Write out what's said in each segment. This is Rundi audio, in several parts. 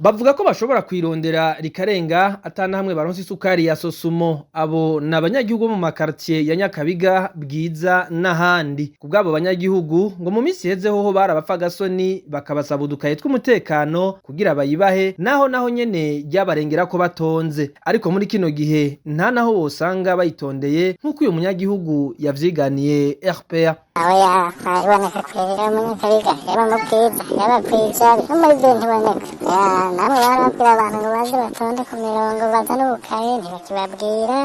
Bavuga ko bashobora kwirondera rikarenga atanahamwe baronse isukari ya Sosumo. Abo ni abanyagihugu bo mu makartier ya Nyakabiga, Bwiza n'ahandi. Ku bw'abo banyagihugu, ngo mu minsi iheze hoho barabafagasoni bakabasaba udukaye tw'umutekano kugira bayibahe, naho nyene ryabarengera ko batonze. Ariko muri kino gihe nta naho wosanga bayitondeye, nk'uko uyu munyagihugu yavyiganiye RPA. Oya, ntayiboneka kwera mu Nyakabiga, yaba mu Bwiza, yaba kw'ijabe, no muri ville ntiboneka. Ya, namwe barabwira abantu ngo baze batonde ku mirongo, bazane ubukaye, ntibakibabwira.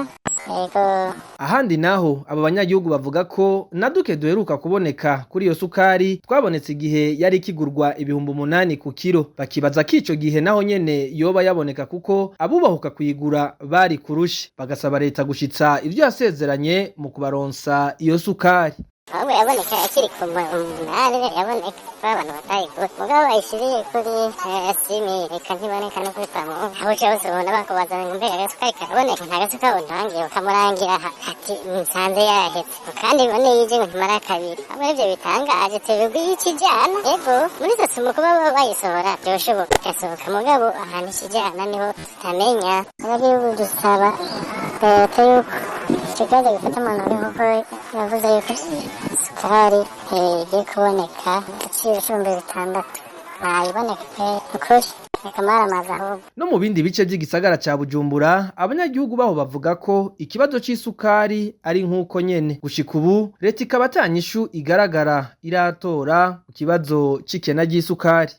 Yego. Ahandi naho abo banyagihugu bavuga ko na duke duheruka kuboneka kuri iyo sukari twabonetse igihe yari ikigurwa 8000 ku kiro, bakibaza ko ico gihe naho nyene yoba yaboneka kuko abubahuka kuyigura bari kurusha, bagasaba leta gushitsa ivyo yasezeranye mu kubaronsa iyo sukari. Ahubwo yaboneka akiri ku 8, yaboneka ko abantu batayigura. Mugabo bayishiriye kuri 6000, reka ntiboneka no kuri pamu. Aho uca hose ubona bakubaza ngo mbega agasukari karaboneka? Nta gasukari untangiye, ukamurangira ati nsanze yahetse, kandi ubone yije ngo ntimara kabiri. Ahubwo arivyo bitangaje, tubibwiye ikijana. Yego, muri Sosumo kuba bayisohora byoshoboka igasohoka, mugabo ahantu ikijana niho tutamenya. Abanyagihugu dusaba leta yuko ico kibazo gifata mu ntoke, kuko yavuze yuko isukari igiye kuboneka igiciro c'6000, ntayiboneka pe, ukuri akamaramaza ahubwo. No mu bindi bice vy'igisagara ca Bujumbura, abanyagihugu baho bavuga ko ikibazo c'isukari ari nk'uko nyene. Gushika ubu leta ikaba ata nyishu igaragara iratora ku kibazo c'ikena ry'isukari.